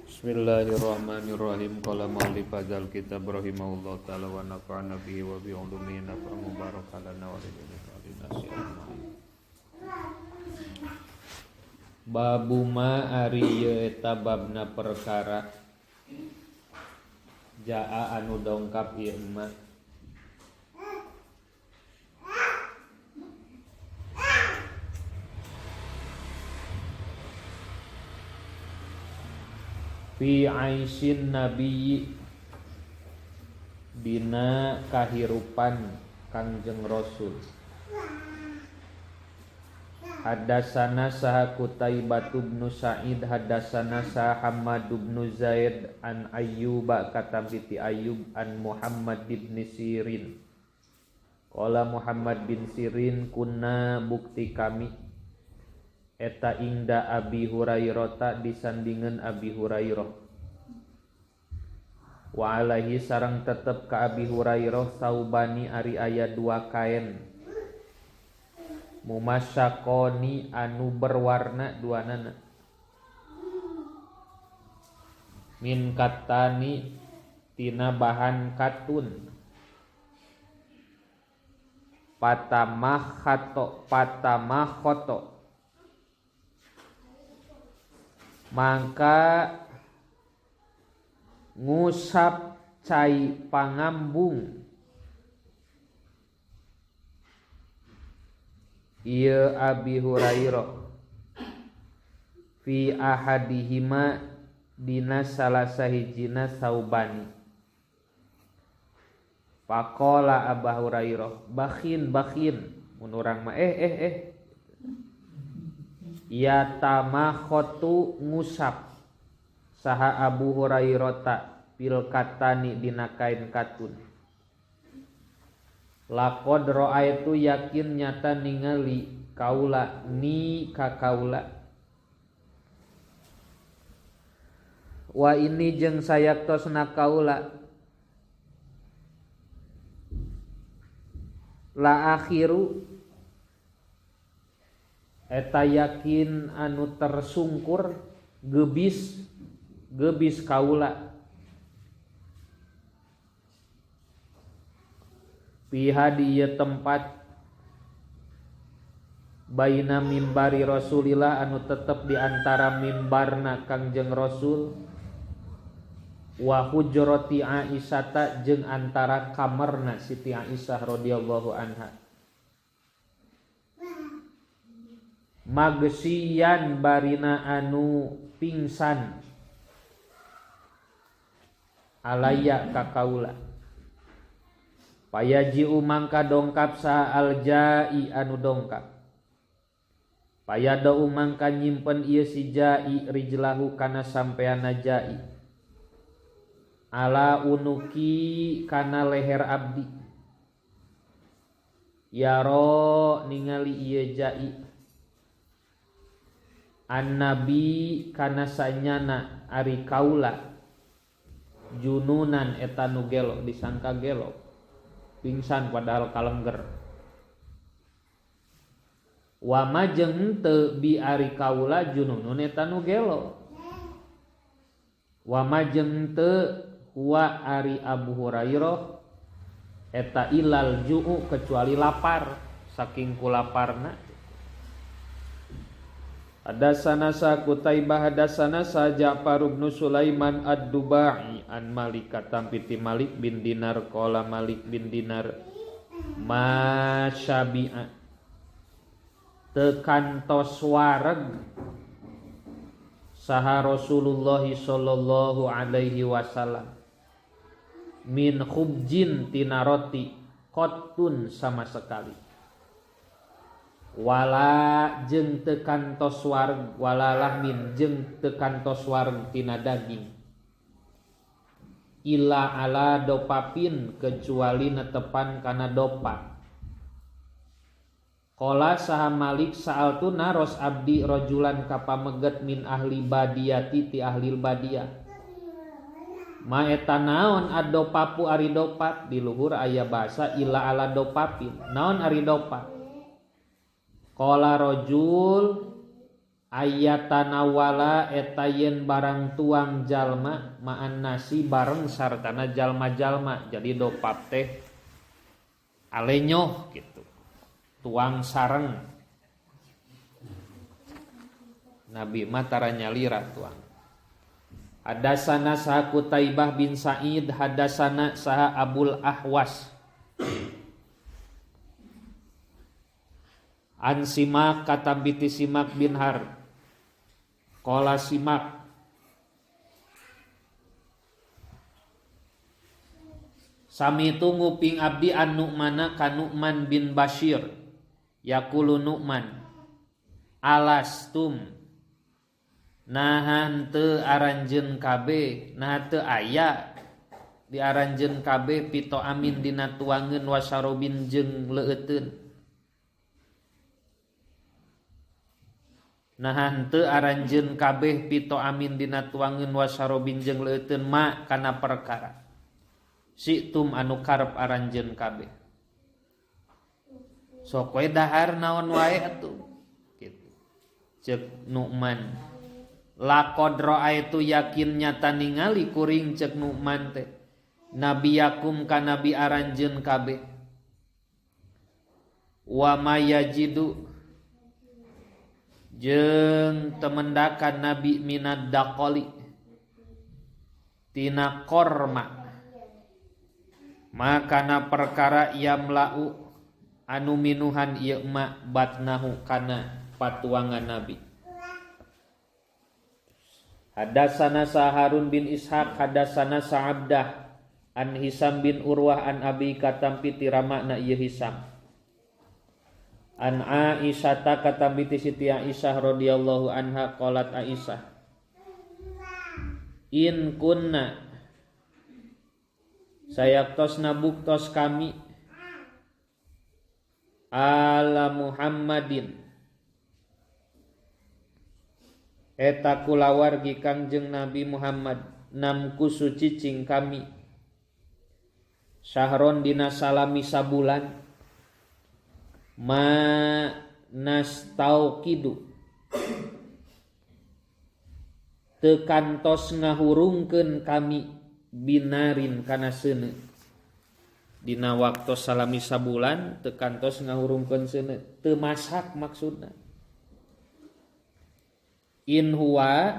Bismillahirrahmanirrahim. Qala mu'allif hadzal kitab rahimahullah taala wa nafa'ana bihi wa bi ulumihi nafa'an mubarakatan lana wa li nasi ajmain. Babu ma ari ieu eta babna perkara jaa anu dongkap ieu ma fi aisin nabiyyi dina kahirupan Kangjeng Rasul. Hadasana saha Qutaibah bin Sa'id hadasana saha Hammad bin Zaid an Ayyuba katampi ti Ayyub an Muhammad bin Sirin. Qala Muhammad bin Sirin kunna bukti kami eta ingda Abi Hurairah disandingan Abi Hurairah. Wa alaihi sareng tetep ka Abi Hurairah saubani ari aya dua kaen mumasyaqoni anu berwarna duanana min katani tina bahan katun patamakhoto mangka ngusap cai pangambung ieu Abi Hurairah fi ahadihima dina salah sahijina saubani. Faqala Abu Hurairah bakhin bakhin mun urang mah ya tamakhotu ngusap saha Abu Hurairah ta fil katani dina kain katun. Laqad ra'aitu yakin nyata ningali kaula ni ka kaula wa ini jeung sayaktosna kaula la akhiru eta yakin anu tersungkur gebis gebis kaula piha di ieu tempat baina mimbari Rasulillah anu tetep di antara mimbarna Kangjeng Rasul wa hujrati Aisyah jeung antara kamarna Siti Aisyah radhiyallahu anha. Magsian barina anu pingsan alaya ka kaula payaji'u mangka dongkap saha aljai anu dongkap payadau mangka nyimpen ieu si jai rijlahu kana sampeanna jai ala unuki kana leher abdi yaro ningali ieu jai annabi kana sanyana ari kaula jununan eta nu gelo disangka gelo pingsan padahal kalengger wa ma jeung teu bi ari kaula jununun eta nu gelo wa ma jeung teu huwa ari Abu Hurairah eta ilal ju'u kecuali lapar saking kulaparna. Hadasana sa Qutaibah hadasana sa Ja'far bin Sulaiman ad-Dubai an Malik katampi ti Malik bin Dinar qala Malik bin Dinar masyabi'a teu kantos wareg saha Rasulullah sallallahu alaihi wasallam min khubjin tina roti qattun sama sekali wala jeung teu kantos wareg wala lahmin jeung teu kantos wareg tina daging illa ala dopapin kecuali netepan kana dopa. Qala saha Malik sa'altu naros abdi rajulan ka pameget min ahli badiyati ti ahli badiyah ma eta naon adopapu ari dopap di luhur aya bahasa illa ala dopapin naon ari dopap. Qala rajul Ayatanawala eta yen barang tuang jalma ma'an nasi bareng sartana jalma-jalma. Jadi dopap teh alenyoh gitu, tuang sareng. Nabi mah tara nyalira tuang. Hadasana saha Qutaibah bin Sa'id, hadasana saha Abul Ahwas an Simak katambiti Simak bin Har. Qala Simak sami itu nguping abdi an Nu'mana ka Nu'man bin Bashir yaqulu Nu'man alastum nahan teu aranjeun kabeh nah teu aya di aranjeun kabeh pito amin dina tuangeun wasarobin jeung leueuteun. Nahan teu aranjeun kabeh pito amin dina tuangeun wasarobin jeung leueuteun ma kana perkara situm anu karep aranjeun kabeh. Sok we dahar naon wae atuh kitu. Ceuk Nu'man laqad ra'aitu yakin nyata ningali kuring ceuk Nu'man teh nabiyakum ka nabi aranjeun kabeh wa mayajidu jeung temendakan nabi minad daqali tina korma makana perkara yamla'u anu minuhan ieu ma batnahu kana patuangan nabi. Hadasana Harun bin Ishaq hadasana Sa'abdah an Hisam bin Urwah an Abi katampi tiramakna ieu Hisam an Aisyah ta katambiti Siti Aisyah radhiyallahu anha qalat Aisyah in kunna sayaktosna buktos kami ala Muhammadin eta kulawargi Kangjeng Nabi Muhammad namkusu cicing kami syahron dina salami sabulan ma nastauqidu teu kantos ngahurungkeun kami binarin kana seuneu. Dina waktos salami sabulan teu kantos ngahurungkeun seuneu, teu masak maksudna. In huwa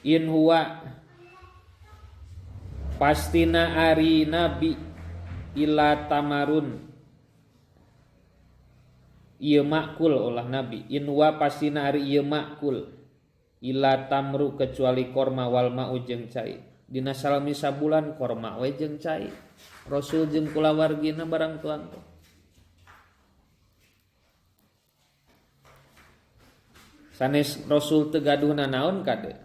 in huwa pastina ari nabi ila tamarun ieu makul olah nabi in huwa pastina ari ieu makul ila tamru kecuali korma wal ma'u jeung cai. Dina salami sabulan korma we jeung cai Rasul jeung kulawargina barang tuang. Sanes Rasul teu gaduh nanaon kade.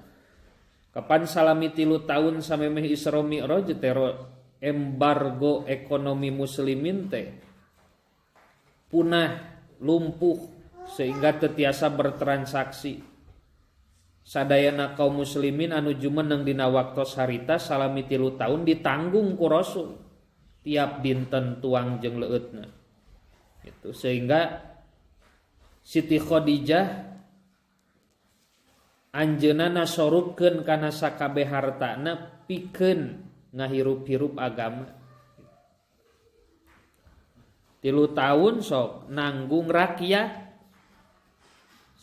Kapan salami 3 tahun samemeh Isra Mi'raj teh embargo ekonomi muslimin teh punah lumpuh sehingga teu tiasa bertransaksi. Sadayana kaum muslimin anu jumeneng dina waktos harita salami 3 tahun ditanggung ku Rasul tiap dinten tuang jeung leueutna. Gitu sehingga Siti Khadijah anjeunna nasorupkeun kana sakabeh hartana pikeun ngahirup-hirup agama. 3 tahun sok nanggung rakyat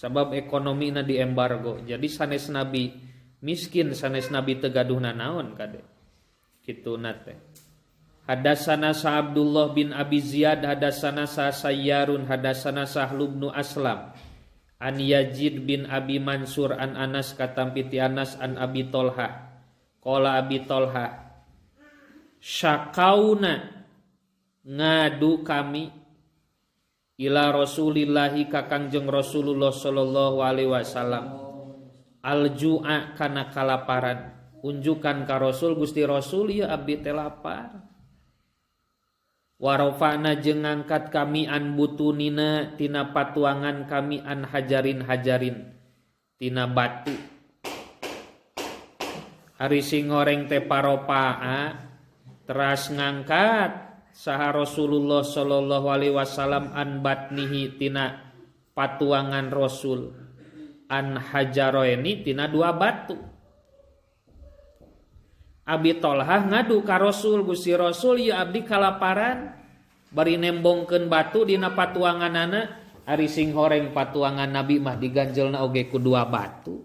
sabab ekonomina diembargo. Jadi sanes nabi miskin, sanes nabi teu gaduh nanaon kade. Kituna teh. Hadasana sa Abdullah bin Abi Ziyad, hadasana sa Sayyarun, hadasana Sahlu bin Aslam an Yazid bin Abi Mansur an Anas katampiti Anas an Abi Tolha. Qala Abi Tolha syakauna ngadu kami ila Rasulillahi ka Kangjeng Rasulullah sallallahu alaihi wasallam alju'a kana kalaparan. Unjukan ka Rasul, Gusti Rasul ieu abdi teh lapar. Warofa'na jeung ngangkat kami an butunina tina patuangan kami an hajarin-hajarin tina batu. Ari sing horeng teh paropaa teras ngangkat saha Rasulullah sallallahu alaihi wasallam an batnihi tina patuangan Rasul an hajaroeni tina dua batu. Abi Tolhah ngadu ka Rasul, Gusti Rasul ieu abdi kalaparan bari nembongkeun batu dina patuanganana. Ari sing horeng patuangan Nabi mah diganjelna oge ku dua batu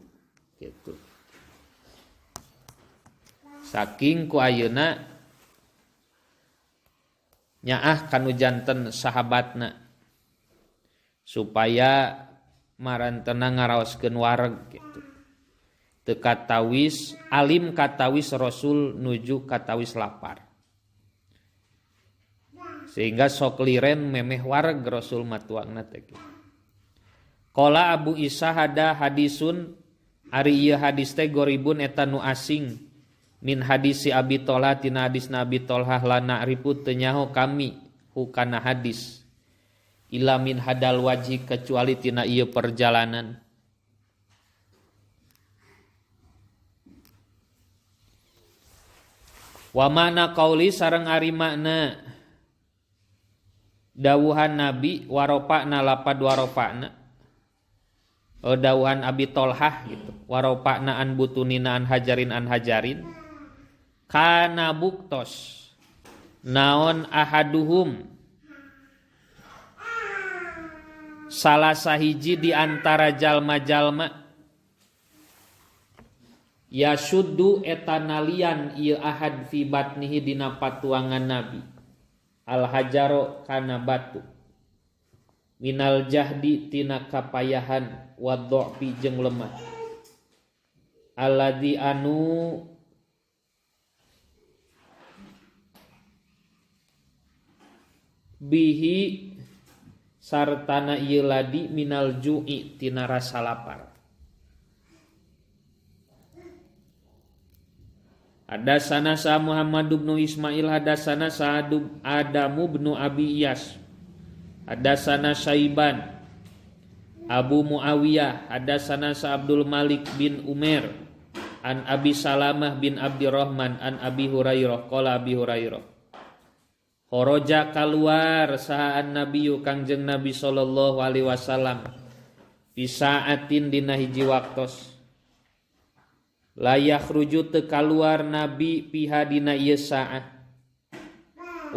gitu. Saking ku ayeuna nyaah kanu janten sahabatna supaya marantena ngaraoskeun wareg gitu. Teu katawis alim katawis Rasul nuju katawis lapar. Sehingga sok liren memeh wareg Rasul matuangna teh kitu. Qala Abu Isa hada hadisun ari ieu hadis teh goribun eta nu asing min hadisi Abi Tolha tina hadis Nabi Tolhah la na'rifu teu nyaho kami hukana hadis illa min hadal wajhi kecuali tina ieu perjalanan. Wa makna qauli sareng ari makna dawuhan Nabi warofa'na lapad warofa'na. Dawuhan Abi Tolhah gitu. Warofa'na an butunina an hajarin an hajarin. Kana buktos naon ahaduhum salah sahiji di antara jalma-jalma yasuddu eta nalian ieu ahad fi batnihi dina patuangan Nabi al hajaro kana batu minal jahdi tina kapayahan wa dha'fi jeung lemah alladzi anu bihi sartana ieu ladi minal ju'i tina rasa lapar. Hadasana sa Muhammad bin Ismail hadasana sa Adamu bin Abi Iyas hadasana Saiban Abu Muawiyah hadasana sa Abdul Malik bin Umair an Abi Salamah bin Abdurrahman an Abi Hurairah qala Abi Hurairah kharaja kaluar saha an-nabiyyu kangjeng Nabi sallallahu alaihi wasallam fi sa'atin dina hiji waktos la yakhruju teu kaluar Nabi piha dina ieu saah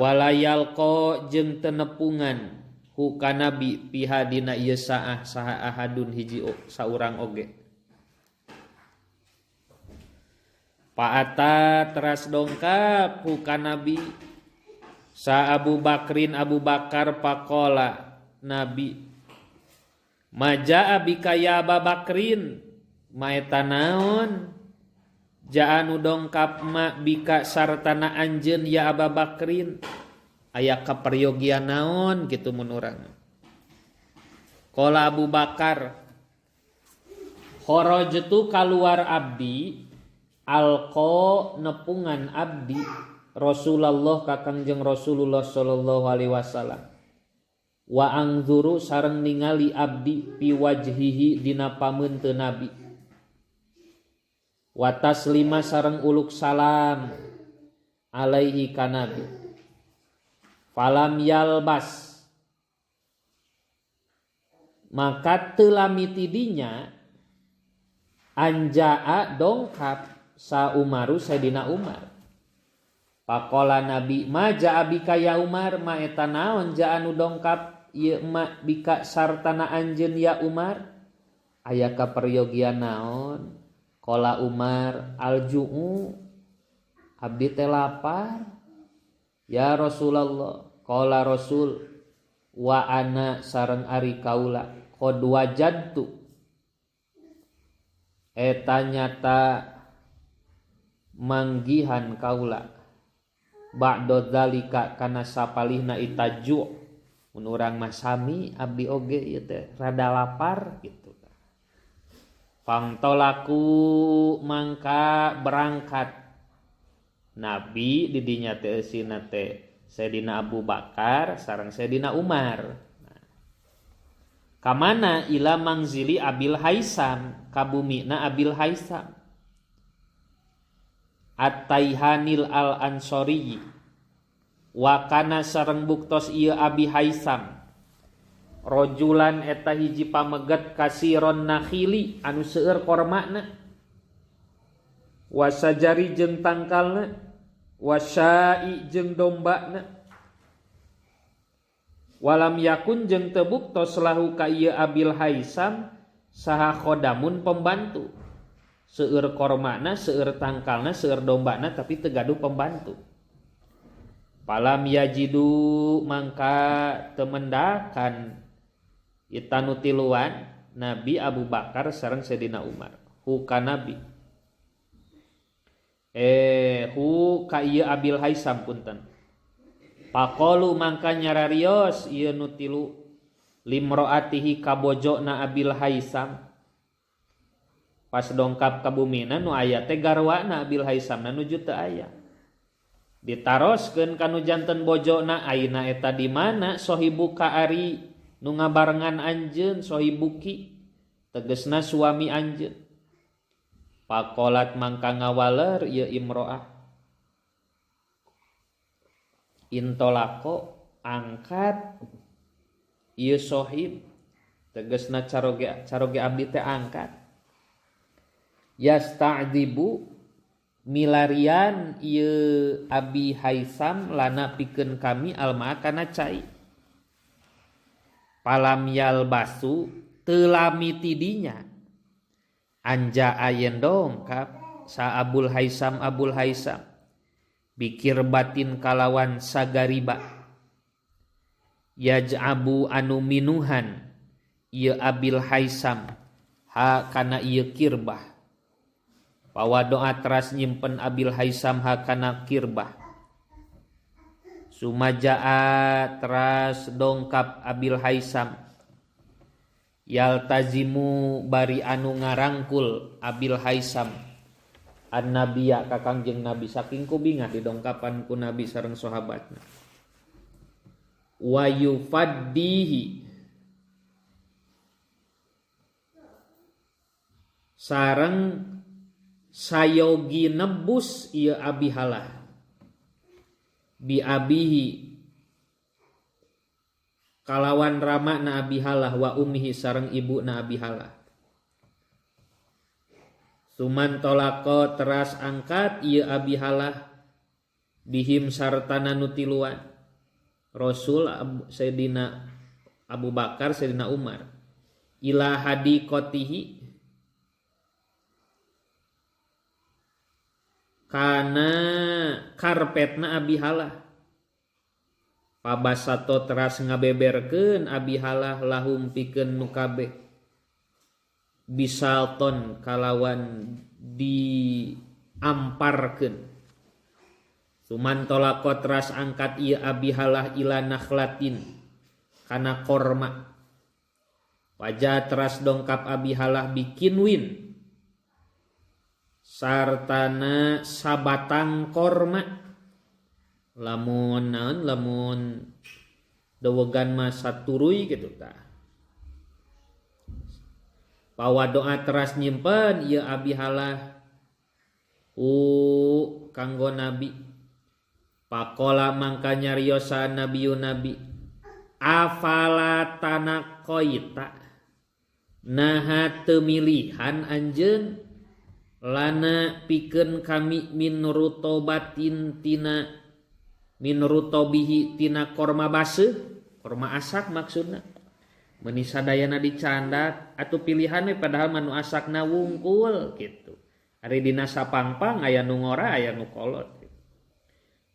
wala yalqa jeung teu nepungan hu ka Nabi piha dina ieu saah saha ahadun hiji saurang oge. Paata teras dongkap hu ka Nabi sa Abu Bakrin Abu Bakar pakola Nabi maja abika ya Abu Bakrin maeta naon ja'anu dongkap ma bika sartana anjeun ya Abu Bakrin aya kaperyogian naon kitu mun urang. Qala Abu Bakar kharajtu kaluar abdi alqa nepungan abdi Rasulullah ka Kangjeng Rasulullah sallallahu alaihi wasallam wa angzuru sareng ningali abdi pi wajhihi dina pameunteun Nabi wa taslima sareng uluk salam alaihi ka Nabi falam yalbas maka teu lami tidinya anjaa dongkap sa Umaru Sayyidina Umar. Pakola Nabi ma jaa bika ya Umar ma eta naon jaa nu dongkap ieu ma bika sartana anjeun ya Umar aya kaperyogian naon. Qala Umar alju'u abdi teh lapar ya Rasulullah. Qala Rasul wa ana sareng ari kaula qad wajadtu eta nyata manggihan kaula ba'da dzalika kana sapalihna itaju mun urang mah sami abdi oge ieu teh rada lapar gitu. Fangtolaku mangka berangkat Nabi di dinya teh eusina teh Sayyidina Abu Bakar sareng Sayyidina Umar. Nah, kamana ila mangzili Abil Haisam kabumina Abil Haisam. At-Taihanil Al-Ansori wa kana sareng buktos ieu Abi Haisam rojulan eta hiji pamegat kasiron nakhili anu seueur kormana wasajari jeung tangkalna wasyai jeung dombana walam yakun jeung teu buktos lahu ka ieu Abil Haisam saha khodamun pembantu. Seueur kormana, seueur tangkalna, seueur dombana tapi teu gaduh pembantu. Palam yajidu mangka teu mendakan eta nu tiluan Nabi Abu Bakar sareng Sayyidina Umar. Hu ka Nabi. Hu ka ieu Abil Haisam punten. Paqalu mangka nyararios ieu nu tilu limroatihi ka bojona Abil Haisam. Pas dongkap ka bumina nu aya teh garwana Abil Haisam nuju teu aya. Ditaroskeun ka nu janten bojona ayeuna eta di mana sohibuka ari nu ngabarengan anjeun sohibuki tegesna suami anjeun. Pakolat mangka ngawaler ieu imro'ah. Intolako angkat ieu sohib tegesna caroge abdi teh angkat. Yasta'dibu milarian ieu Abi Haisam lana pikeun kami alma kana cai. Palam yalbasu teu lami tidinya anja ayen dongkap sa Abul Haisam Abul Haisam bikir batin kalawan sagariba yaj'abu anu minuhan ieu Abil Haisam ha kana ieu kirbah. Pawadoa teras nyimpen Abil Haisam ha kana kirbah. Sumajaa teras dongkap Abil Haisam yaltazimu bari anu ngarangkul Abil Haisam an-nabiya ka Kangjeng Nabi saking kubingah didongkapan ku Nabi sareng sahabatna. Wa yufaddihi sareng sayogi nebus ieu Abi Halah bi abihi kalawan rama na Abi Halah wa ummihi sareng ibu na Abi Halah. Suman tolako teras angkat ieu Abi Halah bihim sartana nu tiluan Rasul Sayyidina Abu Bakar Sayyidina Umar ila hadiqatihi kana karpetna Abi Halah. Pabasato teras ngabeberkeun Abi Halah lahum pikeun nu kabeh bisalton kalawan diamparkeun. Suman tolako teras angkat ieu Abi Halah ila nakhlatin kana korma. Wajah teras dongkap Abi Halah bikinwin sartana sabatang korma. Lamun naon lamun dewegan mah saturuy kitu tah. Pawadoa teras nyimpen ieu Abi Halah kanggo Nabi. Pakola mangka nyariosa nabiyu nabi afala tanaqoita naha teu milihan anjeun lana pikeun kami min rutobatin tina min rutobihi tina korma baseuh korma asak maksudna meuni sadayana dicandak atuh pilihan we padahal mah nu asakna wungkul kitu. Ari dina sapangpang aya nu ngora aya nu kolot.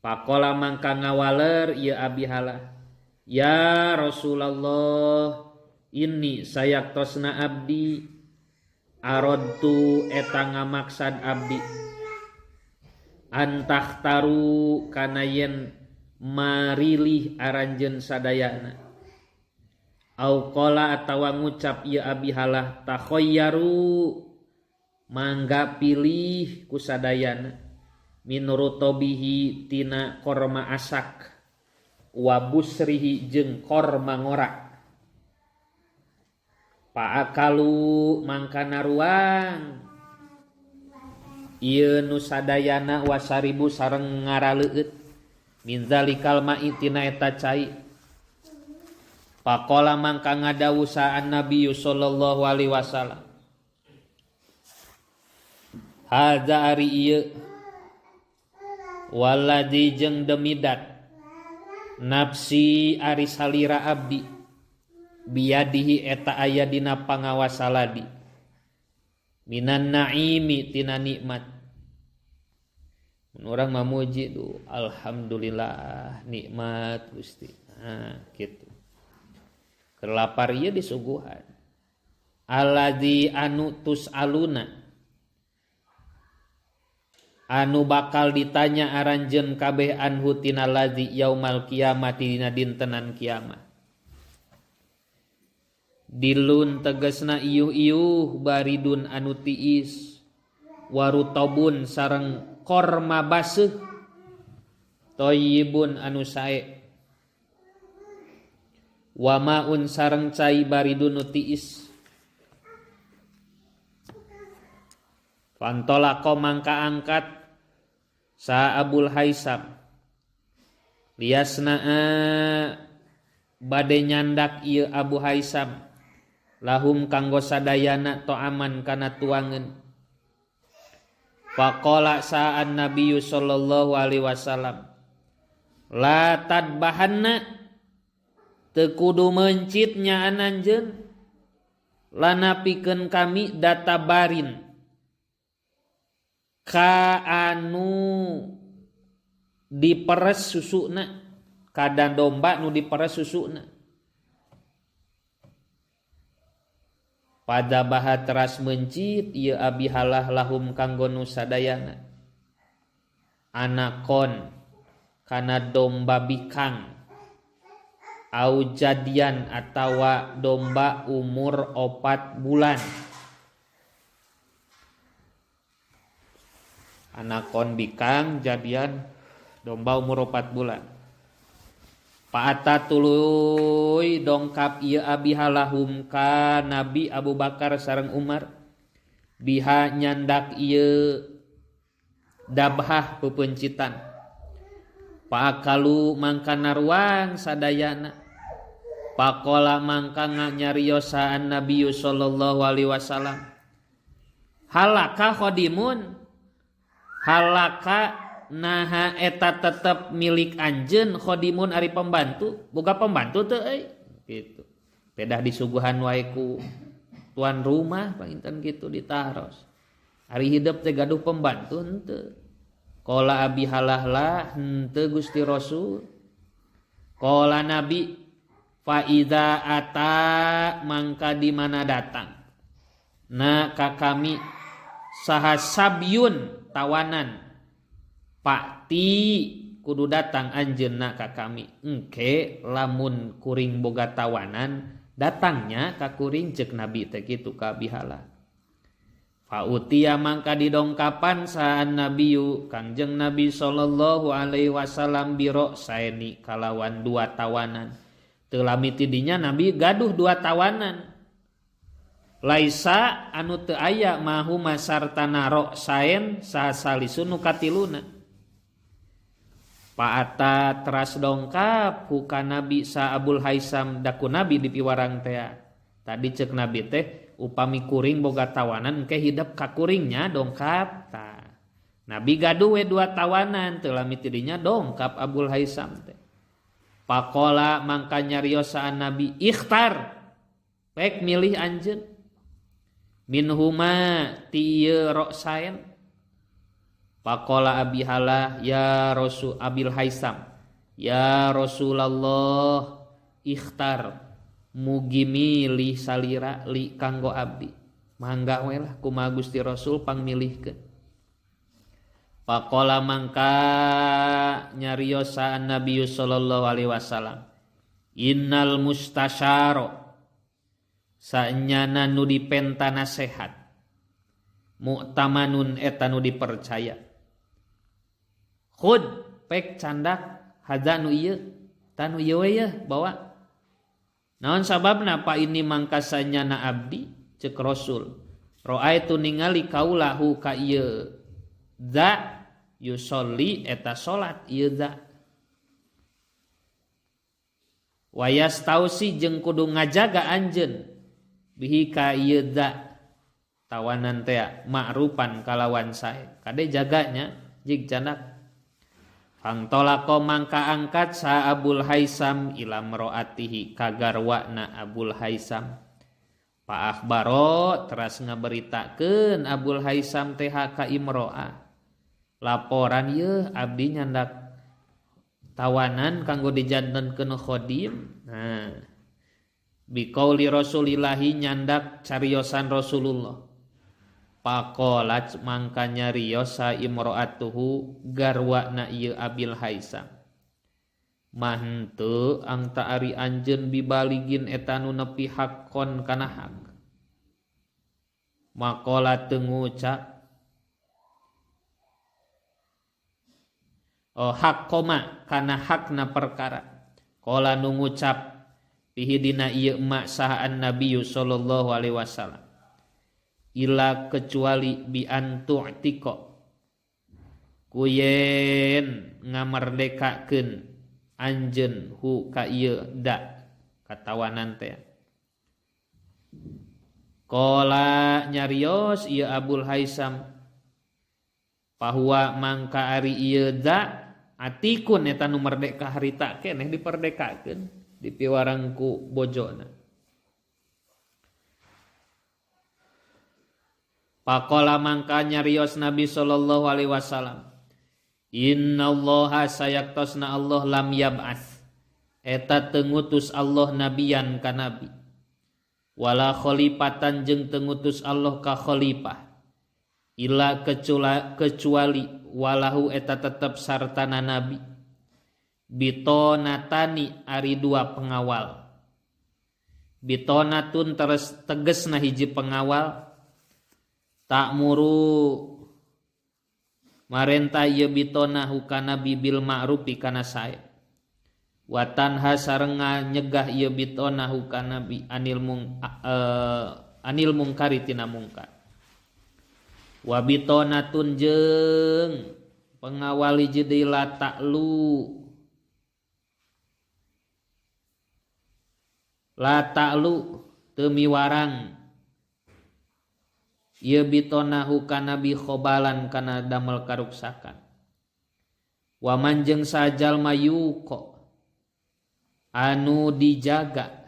Pakola mangka ngawaler ieu Abi Halah ya Rasulullah ini sayaktosna abdi aradtu eta ngamaksad abdi antahtaru kana yen marilih aranjeun sadayana au qala atawa ngucap ieu Abi Halah takhayyaru mangga pilih ku sadayana min rutobihi tina korma asak wa busrihi jeung korma ngora. Paakalu mangkana ruang Ieu nu sadayana wasaribu sareng ngaraleueut min zalikal ma'i tina eta cai. Faqala mangka ngadawuh saan Nabi sallallahu alaihi wasallam. Hadza ari ieu waladzi jeung demidat nafsi ari salira abdi biyadihi eta aya dina pangawasa ladi minan naimi tina nikmat. Mun urang mamuji duh alhamdulillah nikmat Gusti. Nah, kitu. Keur lapar ieu disuguhan. Alladzi anu tusaluna anu bakal ditanya aranjeun kabeh anhu tina ladzi yaumal kiamati dina dintenan kiamat. Dilun tegasna iuh-iuh baridun anu tiis warutobun sareng korma baseuh thayyibun anu sae wamaun sareng cai baridun nu tiis. Fantolaqo mangka angkat sa Abul Haisam liasnaa bade nyandak ieu Abu Haisam lahum kanggo sadayana to'aman kana tuangeun. Faqala sa'an Nabiyyu sallallahu alaihi wasallam la tadbahanna teu kudu meuncit nyaan anjeun lanapikeun kami data barin ka anu diperes susuna kadan domba nu diperes susuna. Pada baha teras mencit ieu abi halah lahum kanggo nu sadayana anakon kana domba bikang au jadian atawa domba umur 4 bulan. Anakon bikang jadian domba umur 4 bulan. Paata tuluy dongkap ieu abi halahum ka Nabi Abu Bakar sareng Umar biha nyandak ieu dabhah pepeuncitan. Paakalu mangka naruang sadayana. Pakola mangka nyariosaan Nabi sallallahu alaihi wasallam. Halaka khodimun halaka naha eta tetep milik anjeun khodimun ari pembantu boga pembantu teu euy gitu. Pedah disuguhan wae ku tuan rumah panginten kitu ditaros. Ari hidup teh gaduh pembantu henteu. Qala abi halah lah henteu Gusti Rasul. Qala Nabi fa iza ata mangka di mana datang na ka kami saha sabyun tawanan pakti kudu datang anjeunna ka kami. Engke lamun kuring boga tawanan datangnya ka kuring ceuk Nabi teh kitu ka bihala. Fa utiya mangka didongkapan saan nabiyu Kangjeng Nabi sallallahu alaihi wasallam biro saeni kalawan 2 tawanan. Teu lami ti dinya Nabi gaduh 2 tawanan. Laisa anu teu aya mahu masartana roksaen saha salisun nu katiluna. Paata teras dongkap ku ka Nabi sa Abul Haisam daku Nabi dipiwarang tea. Tadi cek Nabi teh upami kuring boga tawanan engke hidep ka kuringnya dongkap ta. Nabi gaduh we 2 tawanan teu lami ti dinya dongkap Abul Haisam teh. Pakola mangka nyariosaan Nabi ikhtar pek milih anjeun minhuma ti ieu roksaen. Pakola abi halah ya Rasul Abil Haisam ya Rasulullah ikhtar mugi milih salira li kanggo abdi mangga we lah kumaha Gusti Rasul pangmilihkeun. Pakola mangka nyariosaan Nabi sallallahu alaihi wasallam innal mustasyara saenyana nu dipenta nasehat mu'tamanun eta nu dipercaya. Khud pek candak hadza nu ieu tanu ieu we yeuh bawa. Naon sababna pa ini mangkasanya na abdi cek Rasul. Ra'aitu ningali kaulahu ka ieu Za yusolli eta salat ieu za. Wayastausi jeung kudu ngajaga anjeun bihi ka ieu za tawanan teh ma'rufan kalawan sae. Kade jaganya jig canak. Fangtolaqo mangka angkat sa Abul Haisam ila mroatihi ka garwana Abul Haisam. Pa akhbaro teras ngaberitakeun Abul Haisam teh ka imroa. Laporan yeuh abdi nyandak tawanan kanggo dijantenkeun khadim. Nah, biqauli Rasulillahi nyandak cariosan Rasulullah. Pakolat mangka nyarios sa imro'atuhu garwana ieu Abil Haisam. Mah henteu angta ari anjeun bibaligin eta nu nepi hakon kana hak. Makola teu ngucap oh hak koma kana hakna perkara. Kola nu ngucap pihi dina ieu emak saha an-nabiyyu sallallahu alaihi wasallam. Ila kecuali bi antu'tiko kuyen ngamerdekakeun anjeun hu ka ieu da katawanan teh. Qala nyarios ieu Abul Haisam bahwa mangka ari ieu da atikun eta nu merdeka harita keneh diperdekakeun dipiwarang ku bojona. Pakola mangka nyarios Nabi sallallahu alaihi wasallam innallaha sayaktosna Allah lam yab'ats eta teu ngutus Allah nabiyan ka nabi wala khalifatan jeung teu ngutus Allah ka khalifah illa kecuali walahu eta tetep sartana nabi bitonatani ari dua pengawal bitonatun terus tegesna hiji pengawal takmuru marenta ieu bitona hukana bil ma'rufi kana sae wa tanha sareng nyegah ieu bitona hukana bi anil mungkari tina mungkar wa bitonatun jeung pengawal hiji deui la ta'lu teu miwarang ieu bitonahu kana bi khobalan kana damel karuksakan wa man jeung sajalma yuko anu dijaga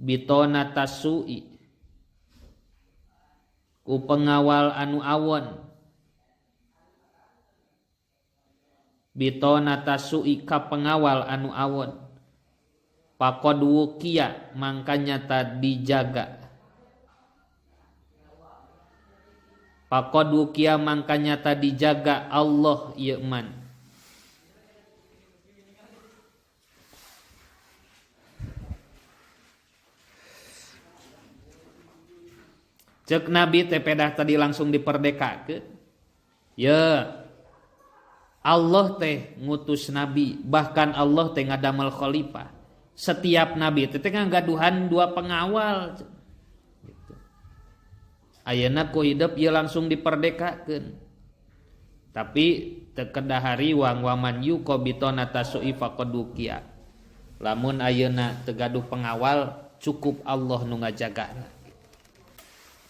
bitona tasui ku pengawal anu awon bitona tasui ka pengawal anu awon paqad wukiya mangka nyata dijaga paqad wukiya mangka nyata dijaga Allah ieu man. Cek Nabi teh pedah tadi langsung diperdekakeun. Ya Allah teh ngutus nabi, bahkan Allah teh ngadamel khalifah. Setiap nabi teh ngagaduhan dua pengawal. Gitu. Ayeuna ku hidup ieu langsung diperdekakeun. Tapi teu kedah hariwang waman yuqa bitona tasu'i faqad wuqiya. Lamun ayeuna teu gaduh pengawal, cukup Allah nu ngajagana.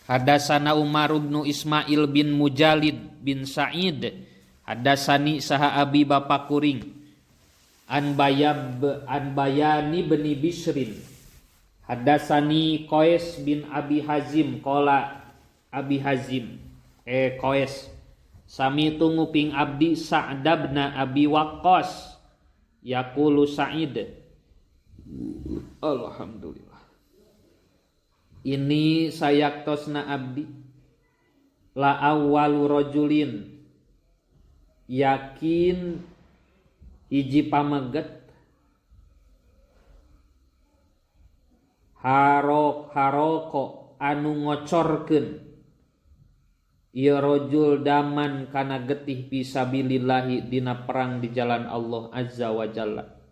Hadasana Umar bin Ismail bin Mujalid bin Sa'id hadasani saha abi bapa kuring an bayani bin Bisrin hadasani Qais bin Abi Hazim qala Abi Hazim Qais sami tunguping abdi Sa'd bin Abi Waqqas yaqulu Sa'id. Alhamdulillah. Ini sayaktosna abdi la awwalu rajulin yakin hiji pameget haroko anu ngocorkeun ieu rajul daman kana getih fisabilillahi dina perang di jalan Allah azza wa jalla.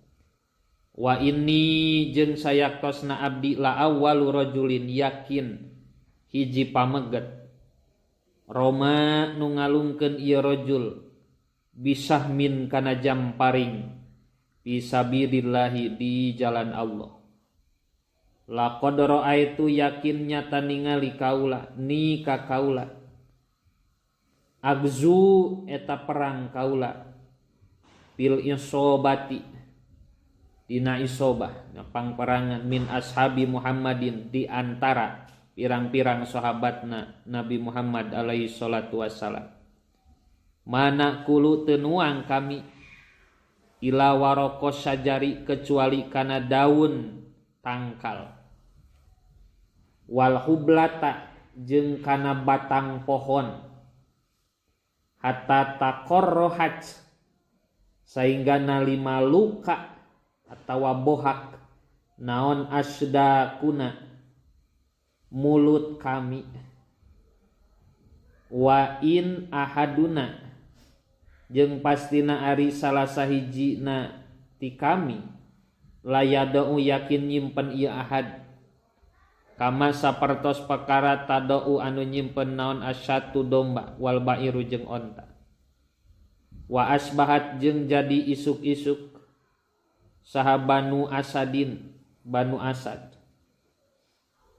Wa ini jeung sayaktosna abdi la awwalu rajulin yakin hiji pameget Roma nu ngalungkeun ieu rajul bisahmin kana jamparing fisabilillahi di jalan Allah. Laqad ra'aitu yakin nyata ningali kaula ni ka kaula agzu eta perang kaula fil isobati dina isobah pangperangan min ashabi Muhammadin di antara pirang-pirang sahabatna Nabi Muhammad alaihi salatu wassalam. Mana kulu tenuang kami ila waraqos sajari kecuali kana daun tangkal wal hublata jeung kana batang pohon hatta taqarrahat sehingga nalima luka atawa bohak naon asdakuna mulut kami wa in ahaduna jeung pastina ari salah sahijina ti kami layadau yakin nyimpen ieu ahad kama sapertos perkara tadau anu nyimpen naon asyatu domba wal ba'iru jeung onta wa asbahat jeung jadi isuk-isuk saha Banu Asadin Banu Asad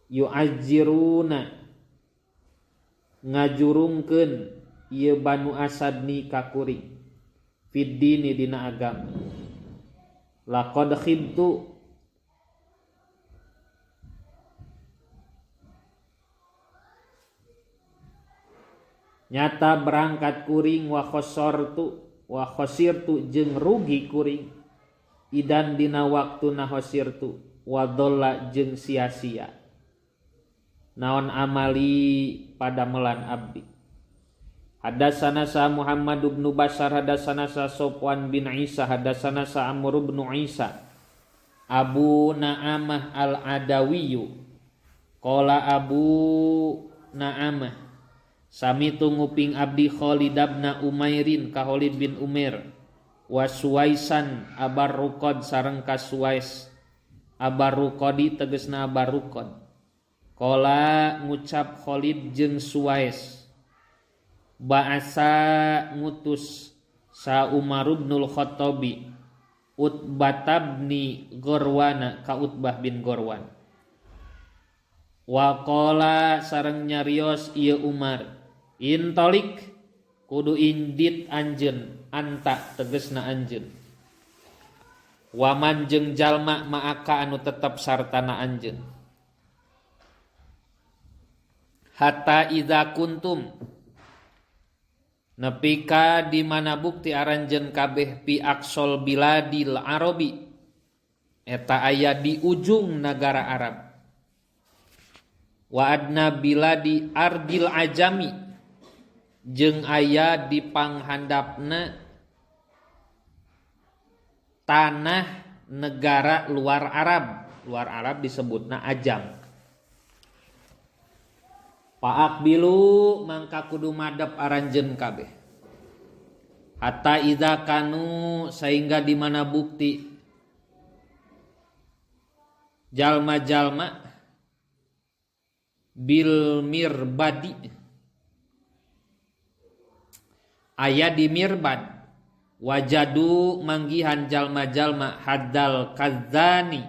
yu'azziruna ngajurungkeun ieu Banu Asad ni ka kuring fid dini dina agama. Laqad khibtu nyata berangkat kuring wa khosartu wa khosirtu jeung rugi kuring idan dina waktuna khosirtu wa dhalla jeung sia-sia naon amali padamelan abdi. Hadasana sa Muhammad bin Bashar hadasana sa Sofwan bin Isa hadasana sa Amr bin Isa Abu Na'amah al-Adawiyyu qala Abu Na'amah sami nguping abdi Khalid bin Umairin ka Khalid bin Umair wa Suwaisan Abarruqad sareng ka Suwais Abarruqadi tegesna Abarruqad qala ngucap Khalid jeung Suwais ba'asa ngutus sa Umar bin Khattabi Utbah bin Gorwana ka Utbah bin Gorwan wa qala sareng nyarios ieu Umar intolik kudu indit anjeun anta tegesna anjeun waman jeung jalma ma'aka anu tetep sartana anjeun hatta idza kuntum nepi ka di mana bukti aranjeun kabeh pi aqsal biladil arabi eta aya di ujung nagara Arab wa adna biladi ardil ajami jeung aya di panghandapna tanah negara luar Arab. Luar Arab disebutna ajam. Paakbilu mangka kudu madep aranjeun kabeh hatta idza kanu sehingga di mana bukti jalma-jalma bil mirbadi aya di mirbad wajadu manggihan jalma-jalma haddal kadzani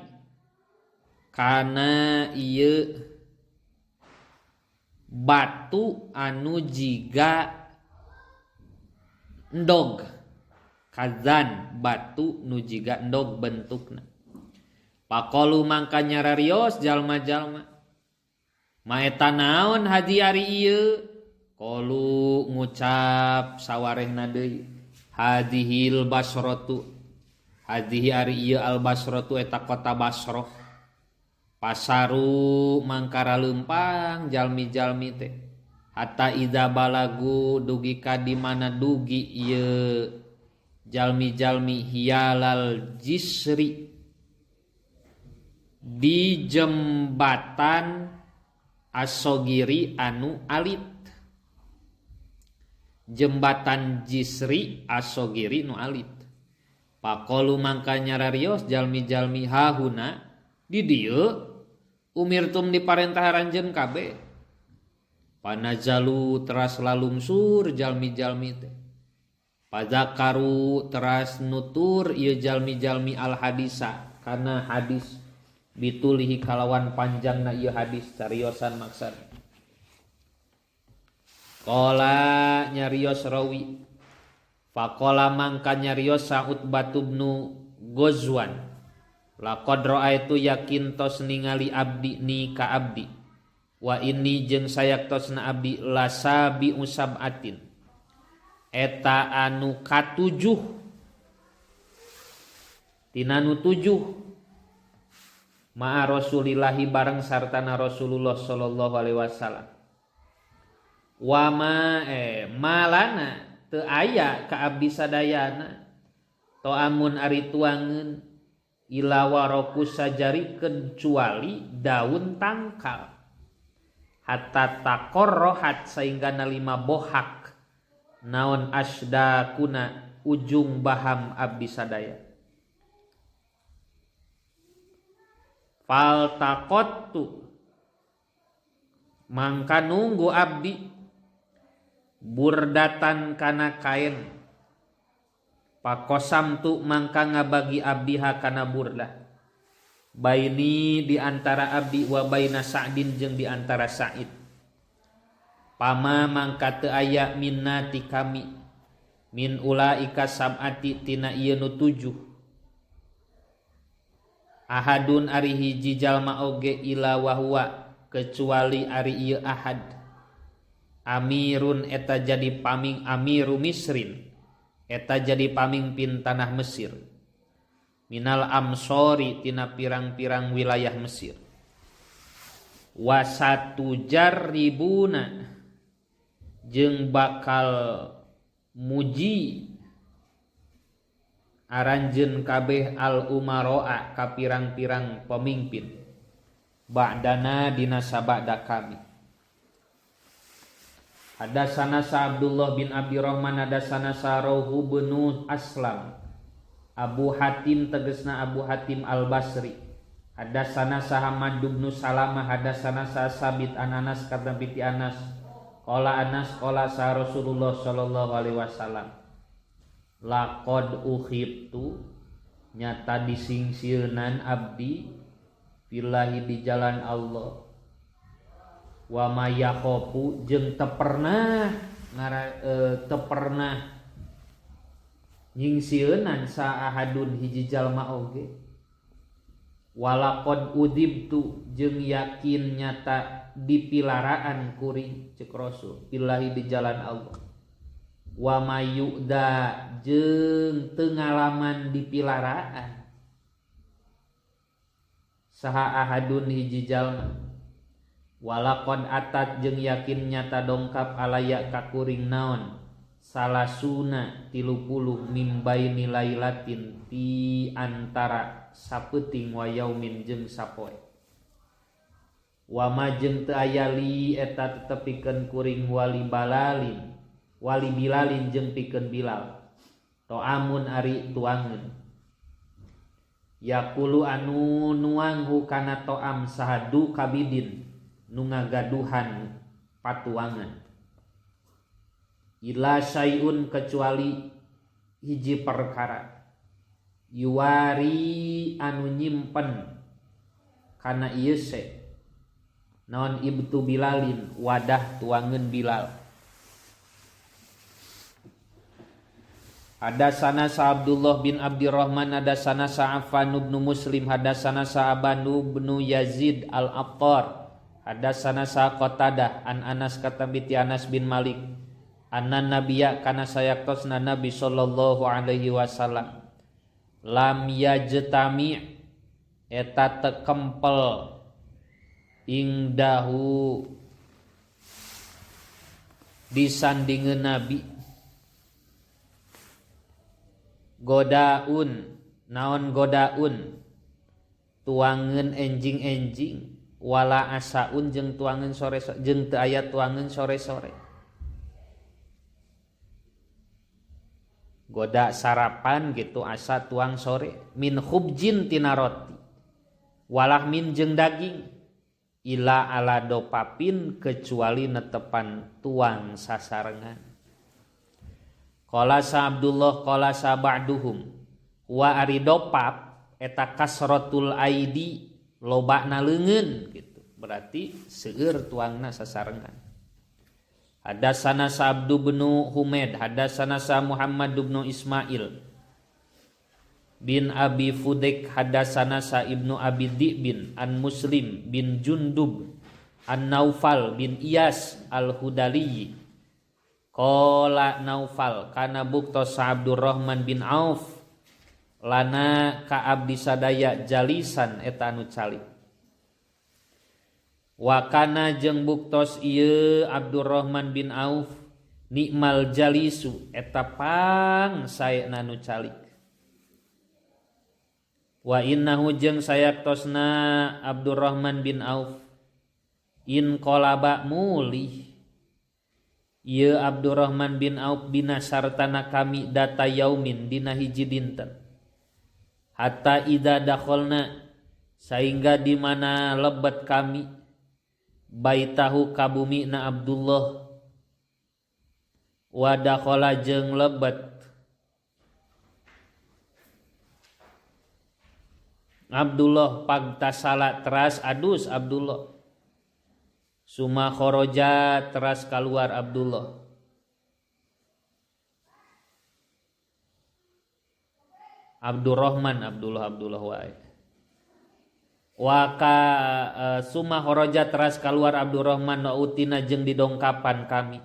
kana ieu batu anu jiga endog kadzan batu nu jiga endog bentukna paqalu mangka nyararios jalma-jalma maeta naon haji ari ieu qalu ngucap sawarehna deui hadihil basratu hadihi ari ieu al basratu eta kota Basrah pasaru mangkara leumpang jalmi-jalmi teh hatta idza balagu dugi ka di mana dugi ieu jalmi-jalmi hiyalal jisri di jembatan asogiri anu alit jembatan jisri asogiri nu alit paqalu mangka nyararios jalmi-jalmi hahuna di dieu umirtum diparentah aranjeun kabeh. Panazalu teras lalungsur jalmi-jalmi teh. Padzakaru teras nutur ieu jalmi-jalmi al hadisa kana hadis bitulihi kalawan panjangna ieu hadis cariosan maksad. Qala nyarios rawi faqala mangka nyarios Sa'ud bin Ghazwan laqad ra'aitu yakin tos ningali abdi ni ka abdi wa inni jeung sayaktosna abdi lasabi usabatin eta anu katujuh tina nu tujuh ma'a Rasulillahi bareng sartana Rasulullah sallallahu alaihi wasallam wa ma malana teu aya ka abdi sadayana toamun ari tuangeun ila waroku sajari kecuali daun tangkal hatta taqarrahat sehingga nalima bohak naon asdakuna ujung baham abdi sadaya fal taqattu mangka nunggu abdi burdatan kana kain pakosam tu mangka ngabagi abdi ha kana burdah baini di antara abdi wa baina Sa'din jeung di antara Sa'id pama mangka teu aya minna ti kami min ulaika sab'ati tina ieu nu tujuh ahadun ari hiji jalma oge ila wa huwa kecuali ari ieu ahad amirun eta jadi paming amiru Misrin eta jadi pamimpin tanah Mesir minal amsori tina pirang-pirang wilayah Mesir wasatu jarribuna jeung bakal muji aranjeun kabeh al umaroa ka pirang-pirang pemimpin ba'dana dina sabada kami. Hadasana sa Abdullah bin Abdurrahman hadasana sa Rauhu bin Aslam Abu Hatim tegesna Abu Hatim Al-Basri hadasana sa Hamad bin Salamah hadasana sa Sabit an Anas kata piti Anas qala Anas qala sa Rasulullah sallallahu alaihi wasallam laqad ukhibtu nyata disingsieunan abdi fillahi di jalan Allah wa ma yakhafu jeung teu pernah teu pernah nyingsieunan sa ahadun hiji jalma oge walaqad udibtu jeung yakin nyata dipilaraan kuring ceuk Rasul fillahi di jalan Allah wa ma yu'da jeung teu ngalaman dipilaraan saha ahadun hiji jalma walaqad atat jeung yakin nyata dongkap alaya ka kuring naon salasuna 30 mimbaini lailatin ti antara sapeuting wa yaumin jeung sapoe wa ma jeung teu aya li eta tetepikeun kuring wali balalin wali bilalin jeung pikeun Bilal toamun ari tuangeun yaqulu anu nuanghu kana toam sahadu kabidin nu ngagaduhan patuangan ila syai'un kecuali hiji perkara yuwari anu nyimpen kana ieu se naon ibtu Bilalin wadah tuangeun Bilal. Hadasana sa Abdullah bin Abdurrahman hadasana sa Affan bin Muslim hadasana sa Abanu bin Yazid al-Attar hadasana sa Qatadah an Anas katabiti Anas bin Malik anna nabiyya kana sayaktosna nabi sallallahu alaihi wasallam lam yajtami eta tekempel ingdahu disandingeun nabi godaun naon godaun tuangeun enjing-enjing wala asaun jeung tuangeun sore jeung teu aya tuangeun sore-sore goda sarapan gitu asa tuang sore min khubjin tina roti walah min jeung daging Ila ala dopapin kecuali netepan tuang sasarengan. Qala sa Abdullah qala sa ba'duhum wa ari dopap eta kasratul aidi lobana leungeun gitu. Berarti seueur tuangna sasarengan. Hadatsana Sa'd bin Humaid hadatsana sa Muhammad bin Ismail bin Abi Fudek hadatsana sa Ibnu Abi Di'bin an Muslim bin Jundub an Naufal bin Iyas al-Hudali qala Naufal kana buktos sa Abdurrahman bin Auf lana ka abdi sadaya jalisan eta anu calik wa kana jeung buktos ieu Abdurrahman bin Auf nikmal jalisu eta pang saena nu calik wa innahu jeung sayaktosna Abdurrahman bin Auf in qalaba mulih ieu Abdurrahman bin Auf bina sartana kami data yaumin dina hiji dinten hatta idza dakhalna sehingga di mana lebet kami baitahu ka bumina Abdullah wa dakhala jeung lebet Abdullah pagtasala teras adus Abdullah suma khoroja teras keluar Abdullah Abdurrahman Abdullah Abdullah wae waka suma khoroja teras keluar Abdurrahman wa utina jeung didongkapan kami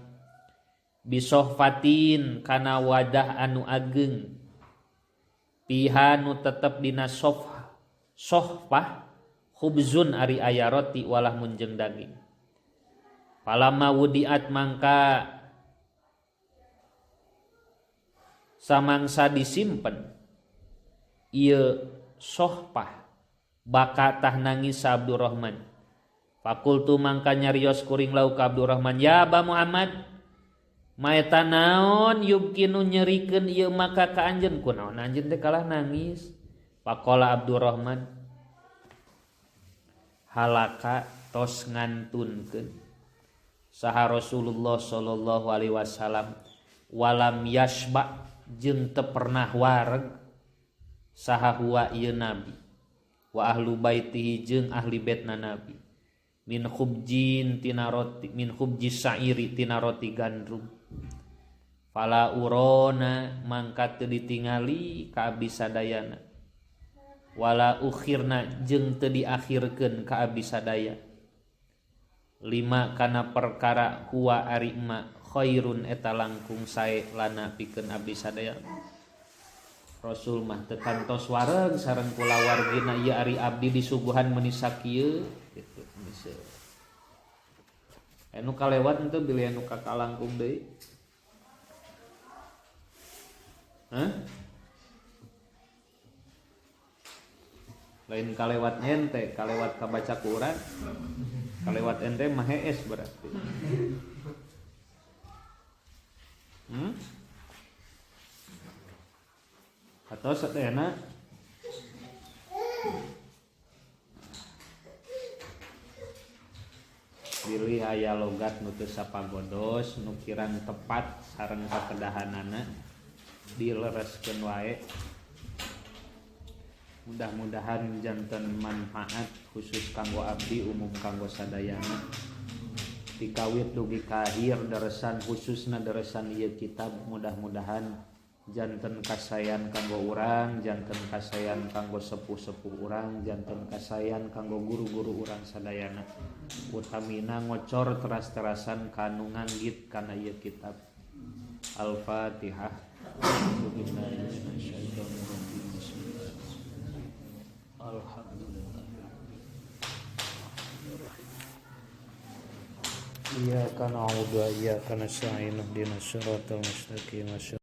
bisohfatin kana wadah anu ageng piha nu tetep dina sofa sohfah khubzun ari aya roti walah munjeng daging palama wudiat mangka samangsa disimpen ieu sohfah baka tah nangis sa Abdurrahman fakultu mangka nyarios kuring lau ka Abdurrahman ya Aba Muhammad maeta naon yubkinu nyerikeun ieu maka ka anjeun kunaon anjeun teh kalah nangis. Pakola Abdurrahman halaka tos ngantunkeun saha Rasulullah sallallahu alaihi wasallam walam yasba jeung teu pernah wareg saha huwa ieu nabi wa ahlu baitihi jeung ahli baitna nabi min khubjin tina roti min khubji sa'iri tina roti gandum fala urona mangka teu ditingali ka abdi sadayana wala ukhirna jeung teu diakhirkeun ka abdi sadaya lima kana perkara huwa ari ma khairun eta langkung sae lana pikeun abdi sadaya. Rasul mah teu kantos wareg sareng kulawargina ieu ari abdi disuguhan meuni sakieu kitu geus. Anu kalewat henteu bilih anu kakalangkung deui. Hah? Lain kalewat ente, kalewat kabaca ku urang. Kalewat ente mah hees berarti. Atau sadayana bilih aya logat nu teu sapagodos nu kirang tepat sareng kakedahanana dilereskeun wae. Mudah-mudahan janten manfaat khusus kanggo abdi umum kanggo sadayana. Tikawit dugi ka akhir deresan khususna deresan ieu kitab mudah-mudahan janten kasayan kanggo urang, janten kasayan kanggo sepuh-sepuh urang, janten kasayan kanggo guru-guru urang sadayana. Utamina ngocor teras-terasan kanu nganggit kana ieu kitab. Al-Fatihah. Alhamdulillah. Iyyaka na'budu wa iyyaka nasta'in ihdinas siratal mustaqim.